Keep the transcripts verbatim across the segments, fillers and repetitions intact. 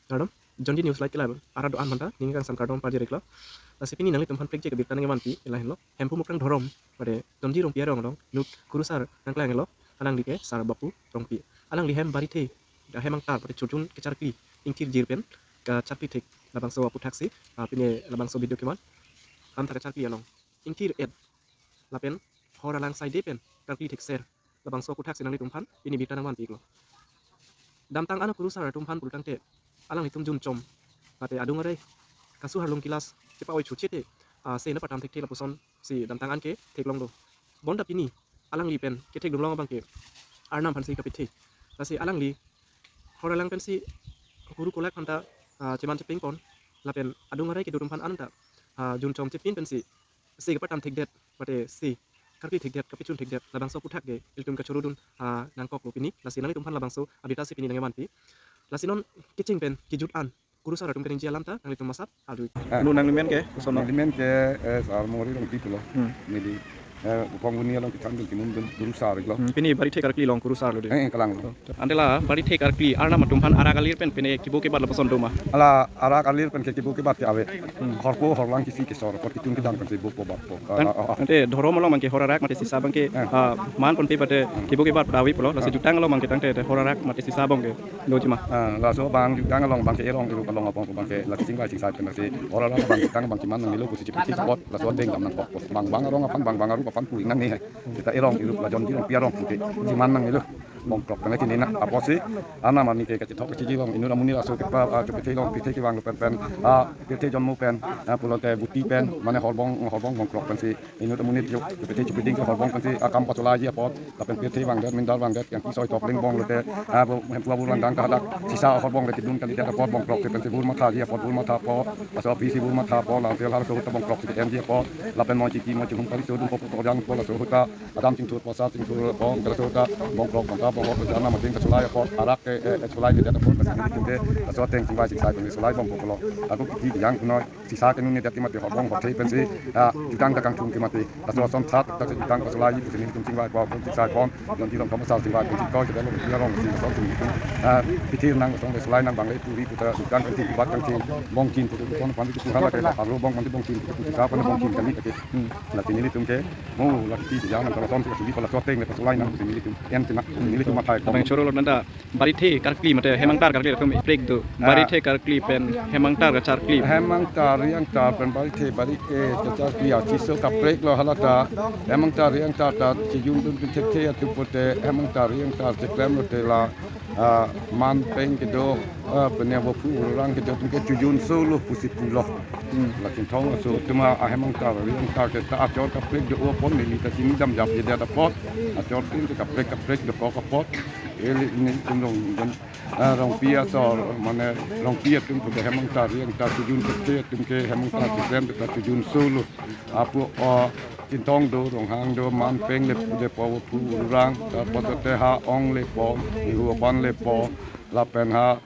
Kardom, Jonji News Live ke la arat do-an aphanta ning kangsam kardom pajir-iklo. Lasi pini nanglitumphan prekjak abirta nangvanpi lahenlo. Hemphu Mukrang Dhorom, mate Jonji Rongpi arong along, inut kurusar nangklanglo, alangli ke Sar Bapu Rongpi. Alangli hem barithe, hem angtar, mate chojun kecharkli, ingthir jir pen kacharkli thek, labangso aputhaksi, ah, pini labangso video kevan, amtha kacharkli along ingthir et lapen hor alang saide pen karkli thekser, labangso aputhaksi nanglitumphan pini birta nangvanpi-iklo. Damtang an akurusar atumphan pulotangte, alanglitum junchom, mate adung arei, kasu harlung kilas chepa-oi chochete, ah, se na patam thekthe lapuson si damtang an ke theklonglo. Bonta pini alangli pen kethekdunlong abang ke Arnam aphansi kapethe. Lasi alangli hor alang pensi kuru kolak aphanta, ah, cheman chepengpon, lapen adung arei kedo atumphan anta, ah, junchom chepin pensi se kapatam thekdet, mate se karkli thekdet, kapechun thekdet, labangso aputhak ke ilitum kachorudun, ah, nangkoklo pini. Lasi nanglitumphan labangso abirtasi pini nangvanpi. Lasi non kecheng pen kejut an kurusar atum kaningje alam ta nanglitum masap arju. Ah. Anu, nangli men ke koson? Neli men ke, eh, Sar Mori Rongpi pulo. Hmm. Neli, eh, Upong Buni along kethandun kimun dun kurusar-iklo. Hmm, pini barithe karkli along kurusarlo dei. Eh, eh, kalanglo. Ante la barithe karkli Arnam atumphan arak alir pen pini kebo kebat lapuson doma? Hala arak alir pen ke kebo kebat ke ave. Hmm. Horpo horlang kisi kesor, apot kitung kedang pensi bopo batpo. Ah, Tan-, ah, ah, ah. Ante dhorom along abang ke hor arak mate sisa abang ke, eh, ah, man ponpe mate kebo kebat ave pulo. Lasi, ah, jutang along abang ke tangte te hor arak mate sisa abang ke doji ma? Ah, laso abang jutang along abang ke erong irup along abang abang ke la chingvai chingsai pen lasi hor arak abang jutang abang cheman nangnelo pusi chepikit apot laso ateng dam nangkok. Bang bang arong aphan, bang bang arup aphan pu-ik nangne hai. Seta erong irup la Jonji Rongpi arong pu ke cheman nangnelo. Bongkrok pen chinina apotsi Arnam arni ke kachethok kachiji along inut amonit aso kepa, ah, chepethe along pithe kevang pen pen, ah, pithe jonmo pen, ah, pulote buti pen, mane horbong, horbong bongkrok pensi inut amonit jo chepethe chepeding ke horbong pensi akam pacholaiji apot, lapen pithe vangdet, mindar vangdet, yang kisoi top lingbong lote, ah, bo hemphu abur langdang kahadak sisa horbong le chedun kalidet apot bongkrok ke pensi bur mathaji apot bur mathapo, laso aphisi bur mathapo, la hotel har so ahut ta bongkrok si ke-enji apot, lapen moi chiki moi chihum pari so dunpo pu tojangpo, laso ahut ta adam chingthurpo, sa chingthurpo, laso ahut ta bongkrok bongkra bongkrok, Arnam atheng kacholai apot, arak ke, eh, eh, cholai kedet apot, lasi nelitum ke laso ateng chingvai chingsai pen cholai bompo pulo. Ako kiti yang kunoi sisa ke nune det ke mate horbong hothe pensi, ah, jutang ta kangthum ke mate. Laso ason tha tak si jutang pacholai pusi nelitum chingvaipo, chingsaipo. Jonji Rongthom asal chingvai pensi koi kedelo, dia rong si son si nelitum, ah, pithe nang song le cholai nang bang le puri puta jutang kangthum, bat kangthum, bongchin putu son pan putu hala ke, arlo bong pan bongchin putu sisa pan bongchin kami ke. Hmm. Lasi nelitum ke mo la kiti yang nang lason si suli pala soteng le pacholai nang pusi nelitum en sima, nelitum mathai. Abang chorolo nanda barithe karkli mate hem angtar karkli atum prek do. Ah. Barithe karkli pen hem angtar kacharkli. Hem angtar, ri angtar pen barithe, barithe kacharkli achiso kapreklo hala ta. Hem angtar, ri angtar ta chejun dun pen thekthe atum pulote hem angtar, ri angtar cheklem lote la, ah, man peng kedo, ah, pene avo phu ururang kedo atum ke chojun solo pusi pulo. Hmm. La Chinthong aso atum ahem angtar, ri angtar ke ta achor kaprek do-o apot neli ta chini damjapjedet apot. Achor tin ke kaprek kaprek dokok apot. Eli nelitum Rong, Rong, ah, Rongpi asor, mane Rongpi atum pu hem angtar, ri angtar chojun thekthe atum ke hem angtar cheklem ta chojun solo. Apu, o, Chinthong do, Ronghang do, man peng le, lepo, avo phu ururang, ta pulote ha ong lepo, nihu apan lepo, lapen ha,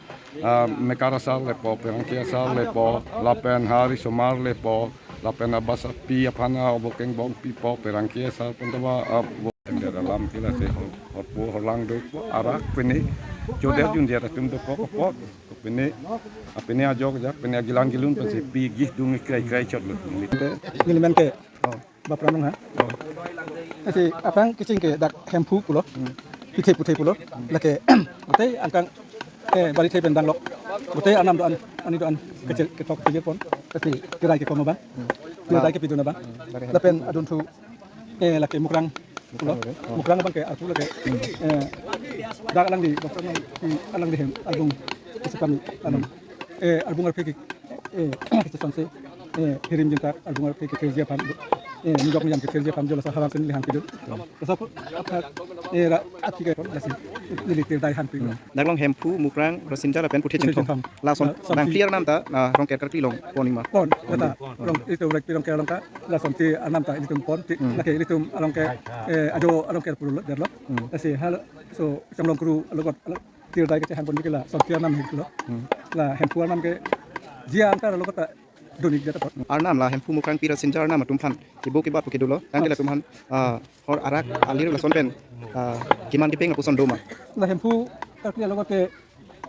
ah, mekar asar lepo, pherangke asar lepo, lapen ha risomar lepo, lapen ha basapi aphan ha obokeng bongpipo, pherangke asar pen ta ba, ah, bo-, tender alam ke lasi hor, horpo horlang do, arak pene chodet junjet atum dokok apot, pene, apene ajok jak, pene agilan gilun pensi pi gih dung krai krai chotlo. Neli men ke, oh, Bapra Nungha. Oh. Lasi aphrang kecheng ke dak Hemphu pulo. Hmm. Pithe puthe pulo. Lake, gotei angkang, eh, barithe pen danglok. Gotei Arnam do-an, ani do-an, kechel, kethok kejepon. Lasi kirai kekom abang. Hmm. Kirai kepidun abang. Hmm. Lapen adunthu, eh, lake Mukrang pulo. Mukrang, oh. Mukrang abang ke arpu lake, hmm, eh, dak alangli, Doctor alangli, alangli hem, album, kesekami, album. Hmm. Eh, album arphe ke, eh, kechesonse, eh, hirim jengkak, album arphe kethirji aphan, eh, nijok nijam kethirji aphan jo laso halam pen lehang kedo. Laso, eh, ra, athi ke, lasi, neli tirdai hanpi. Hmm. Dak along Hemphu, Mukrang, Rasinja lapen Puthe Puthe Chinthong. Chinthong. Lason, lason nang ti clear nam ta, na Rongker karkli along pon-ikma. Pon, kata, Rong, ilitum Rongpi Rongker along ta, lason ti Arnam ta ilitum pon, ti, hmm, lake ilitum along ke, eh, ajo along ke pulo derlo. Hmm. Lasi hal, so, Changlong Kuru alogot, alo, tirdai kechehang pon dikela, son ti Arnam hiklo. Hmm. La Hemphu Arnam ke, jia angkar alogot ta, dun-ikdet apot. Arnam la Hemphu, Mukrang, Pi, Rasinja Arnam atum aphan kebo kebat pu kedo lo. Tangte latum aphan, ah, hor arak alir lason pen, ah, keman kepeng lapuson doma? La Hemphu karkli alogot ke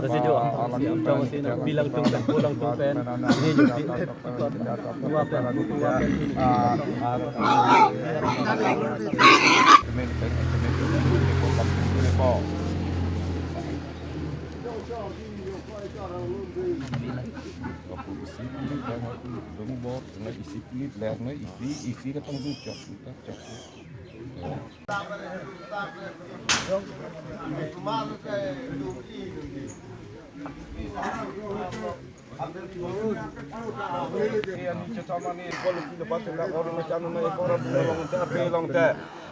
Kasi jo, bilang tung pen, pulang tung pen, ini jo, dua pen, dua pen. Isi kulit, isi kulit, isi, isi katang du chok, chok.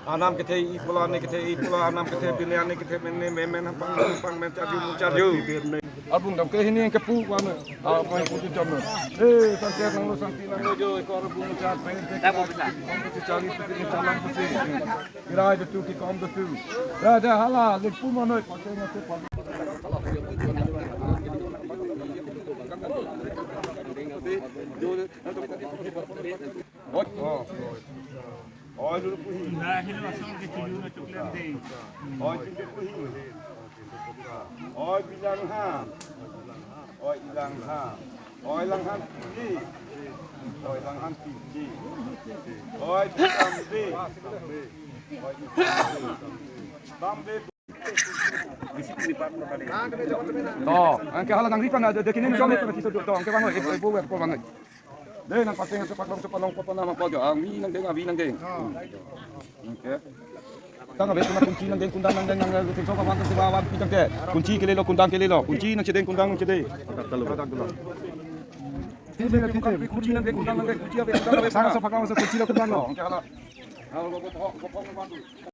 Anam kethe ipula, ne kethe ipula, anam kethe bini, ne kethe bini, memen hampang hampang men charju charju. Abung dam ke hini kepu wan, ah, pai putu chom. Eh, sangke nanglo, sangti nanglo jo, ekor abung char pen te. Kom tu chari tu ni chalam pusi. Kirai tu ki kom tu. Ra da hala, le pu manoi. Oi, oi. Oi, dulu puhi. Nah, hilo asal ke tujuh na coklat deh. Oi, tujuh puhi. Oi, bilang ha. Oi, ilang ha. Oi, lang ha tinggi. Oi, lang ha tinggi. Oi, tambe. Oi, tambe. Tambe. To, anke hala nangri kan ada dekini nang kami pernah kisah to, anke bang, eh, eh, buat ko bang. Dei, nang paseng sepak long sepak long ko pernah mangko jo, ah, wi nang deng, ah, wi nang deng. Oke. Tang abe cuma kunci nang deng, kundang nang deng, nang deng, sing so kawan tu sebawan pitang ke. Kunci kelelo, kundang kelelo, kunci nang chedeng, kundang nang chedeng. Kunci nang deng, kundang nang deng, kunci abe kundang abe. Sang sepak long sepak kunci lo kundang lo. Oke, hala. Hala, lo, lo, lo, lo, lo, lo.